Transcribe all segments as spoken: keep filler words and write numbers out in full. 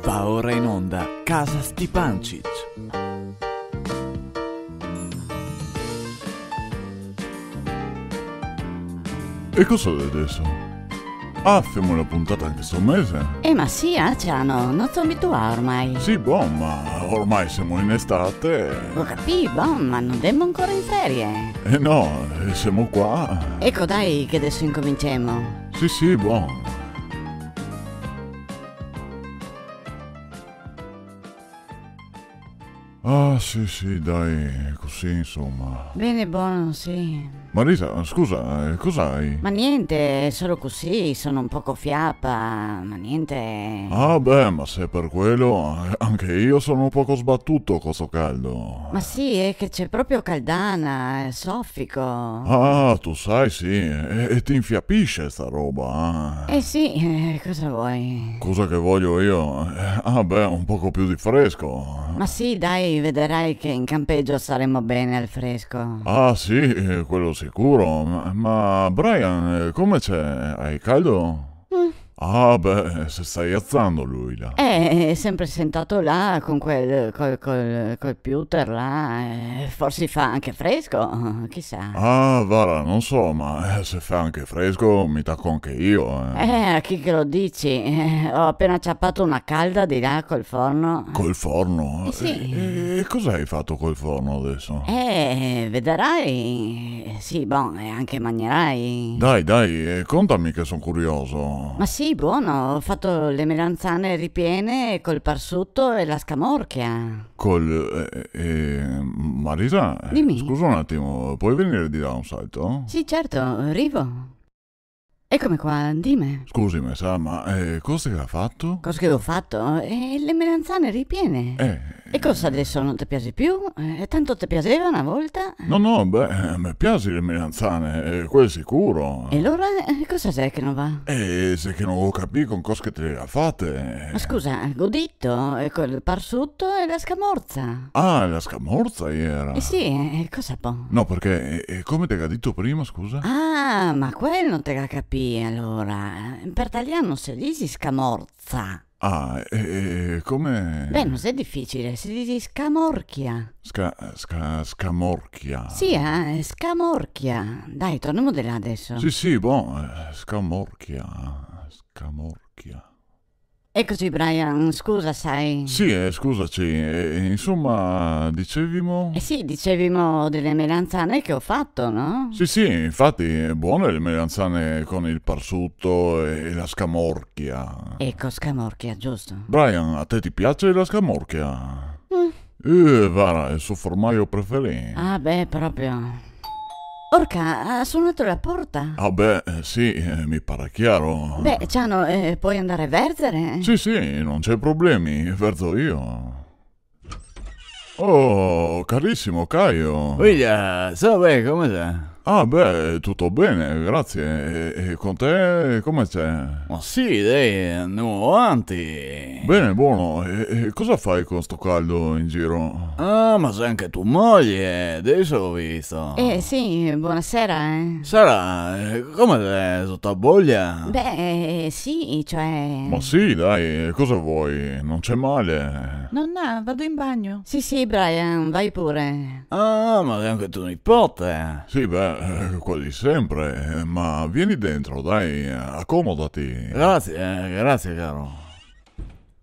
Va ora in onda Casa Stipancich. E cosa xe deso? Ah, femo la puntata anche sto mese? Eh, ma sì, ah, Ciano, no te son abituà ormai. Sì, bon, ma ormai semo in estate. Go capì, bon, ma no ndemo ancora in ferie. Eh no, eh, semo qua. Eco, dai, che deso incominciemo. Sì, sì, bon. Ah, sì, sì, dai, cusì, insoma. Ben, bon, sì. Marisa, scusa, eh, cosa hai? Ma niente, xe solo cusì, son un poco fiapa, ma niente. Ah, beh, ma se xe per quelo, eh, anche mi son un poco sbatuo co sto caldo. Ma sì, xe che xe proprio caldana, xe sofico. Ah, te sa, sì, e, e te infiapise sta roba, eh. Eh sì, eh, cosa te vol? Cosa che vojo mi? Eh, ah, beh, un poco più de fresco. Ma sì, dai, te vederà che in campegio staremo ben al fresco. Ah, sì, eh, quelo sicuro. Ma, ma, Brian, eh, come xe? Te ga caldo? Mm. Ah, beh, se sta azando lu, là. Eh, xe sempre sentà là con quel, col, col, col computer là, eh, forse fa anche fresco, chisà. Ah, varda, no so, ma, eh, se fa anche fresco, me taco anche mi, eh. Eh, a chi che te lo disi? Eh, go apena ciapà na calda de là col forno. Col forno? Eh, sì. E, e cosa te ga fato col forno deso? Eh, te vederà. Sì, bon, e anche te magnerà. Dai, dai, eh, contame che son curioso. Ma sì, bon, go fato le melanzane ripiene col parsuto e la scamorchia. Col, eh, eh, Marisa, eh, dime. Scusa un atimo, te pol vegnir de là un salto? Sì, certo, rivo. Ecome qua, dime. Scusime, sa, ma, eh, cosa te ga fato? Cosa che go fato? Eh, le melanzane ripiene. Eh. E cosa, deso no te piase più? Eh, tanto te piaseva na volta? No, no, beh, eh, me piase le melanzane, eh, quel sicuro. E alora, eh, cosa xe che no va? Eh, xe che no go capì con cosa che te le ga fate. Ma scusa, go dito, eh, col parsuto e la scamorza. Ah, la scamorza iera. Eh sì, eh, cosa po? No, parché, eh, eh, come te ga dito prima, scusa? Ah, ma quel no te ga capì, alora. Per talian se disi scamorza. Ah, e, e, e come? Beh, no xe dificile, se disi scamorchia. Sca-, sca-, scamorchia. Sì, eh, scamorchia. Dai, tornemo de là deso. Sì, sì, bon, eh, scamorchia, scamorchia. Ecoci, Brian, scusa, sa. Sì, eh, scusaci, eh, insoma, disevimo? Eh sì, disevimo dele melanzane che go fato, no? Sì, sì, infati, bone le melanzane con el parsuto e, e la scamorchia. Eco, scamorchia, giusto. Brian, a te te piase la scamorchia? Mm. Eh, vara, xe el so formajo preferì. Ah, beh, proprio. Orca, ga sonà la porta? Ah, beh, eh, sì, eh, me pare ciaro. Beh, Ciano, eh, te pol andar a verzere? Sì, sì, no xe problemi, verzo mi. Oh, carisimo Caio. Oia, ciao, beh, come xe? Ah, beh, tuto ben, grazie. E, e con te, come xe? Ma sì, dai, ndemo avanti. Ben, bon. E, e cosa te fa con sto caldo in giro? Ah, ma xe anche to moglie, deso go visto. Eh, sì, bonasera, eh. Sara, eh, come xe, tuto a boia? Beh, eh, sì, cioè. Ma sì, dai, cosa te vol? No xe mal. Nona, vado in bagno. Sì, sì, Brian, va pure. Ah, ma xe anche to nipote. Sì, beh, eh, quasi sempre. Eh, ma vien dentro, dai, acomodate. Grazie, eh, grazie, caro.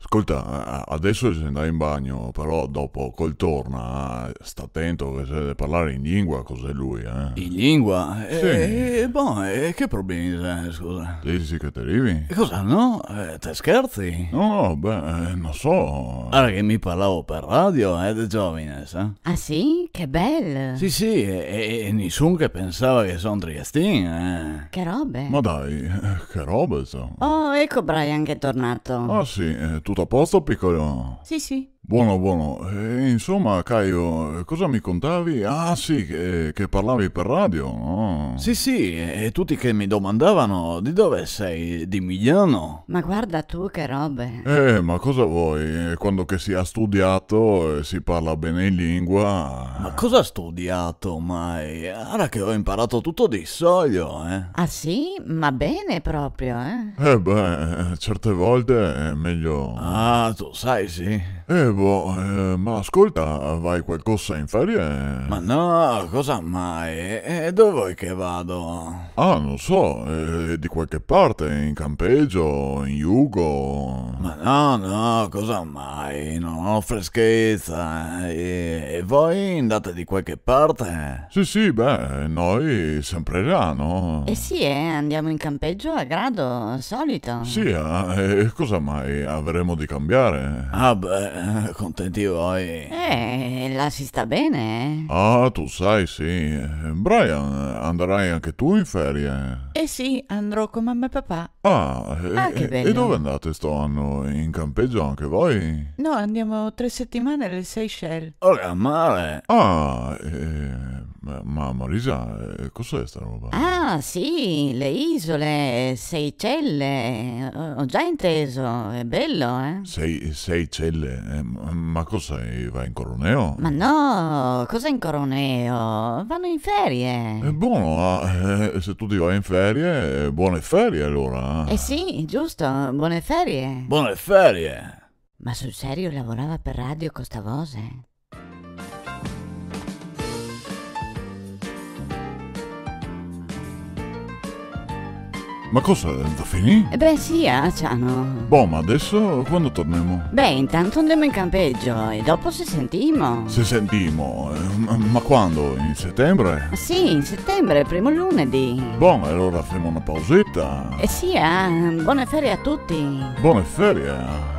Scolta, a-, adeso el xe ndà in bagno, però dopo co el torna, sta tento che se deve parlar in lingua co lu, eh. In lingua? Sì. Eh, eh, bon, e che problemi xe, scusa? Te disi che te rivi? E cosa, no? Eh, te scherzi? No, no, beh, eh, no so. Vara che mi parlavo per radio, eh, de giovine, sa? Ah, sì? Che bel! Sì, sì, e, e, e nisun che pensava che son triestin, eh. Che robe! Ma dai, eh, che robe, insoma. Oh, eco Brian che xe tornà. Ah, sì, eh, tuto a posto, picolo? Sì, sì. Bon, bon. Eh, insoma, Caio, cosa me contavi? Ah, sì, che, che parlavi per radio, no? Sì, sì, e tuti che me domandava: "Di dove te si? Di Milano?" Ma varda ti che robe. Eh, ma cosa te vol? Quando che se ga studià, eh, se parla ben in lingua. Ma cosa ga studià, ma? Ara che go inparà tuto de soio, eh? Ah, sì? Ma ben proprio, eh? Eh, beh, certe volte xe mejo. Ah, te sa, sì. Eh, bon, eh, ma scolta, te va qualcosa in ferie? Ma no, cosa mai? E dove te vol che vada? Ah, no so, eh, de qualche parte, in campegio, in Jugo. Ma no, no, cosa mai? No, no, frescheza, eh. E te vol ndar de qualche parte? Sì, sì, beh, noi sempre là, no? Eh sì, eh, ndemo in campegio a grado, al solito. Sì, eh, e cosa mai? Gaveremo de cambiar? Ah, beh, contenti voi. Eh, là se sta ben, eh. Ah, te sa, sì. Eh, Brian, te ndara anche ti in ferie? Eh sì, ndrò co me papà. Ah, e, ah, che e, bel. E dove ndate sto ano? In campegio anche voi? No, ndemo tre setimane ae Seychelles. Ora, mare! Ah, eh, ma, ma Marisa, eh, cos'è sta roba? Ah, sì, le isole, Seychelles, go, go già inteso, xe bel, eh? Sei, Seychelles, eh, ma, ma cosa, te va in Coroneo? Ma no, cosa in Coroneo? Vao in ferie. E bon, ah, eh, se ti te va in ferie, eh, bone ferie alora, eh. Eh sì, giusto, bone ferie. Bone ferie. Ma sul serio lavorava per radio co sta voce? Ma cosa, xe finì? Eh beh, sì, ah, Ciano. Bon, ma deso quando tornemo? Beh, intanto ndemo in campegio e dopo se sentimo. Se sentimo? Eh, ma, ma quando? In setembre? Sì, in setembre, primo lunedì. Bon, alora femo na pauseta. Eh sì, ah, bone ferie a tuti. Bone ferie.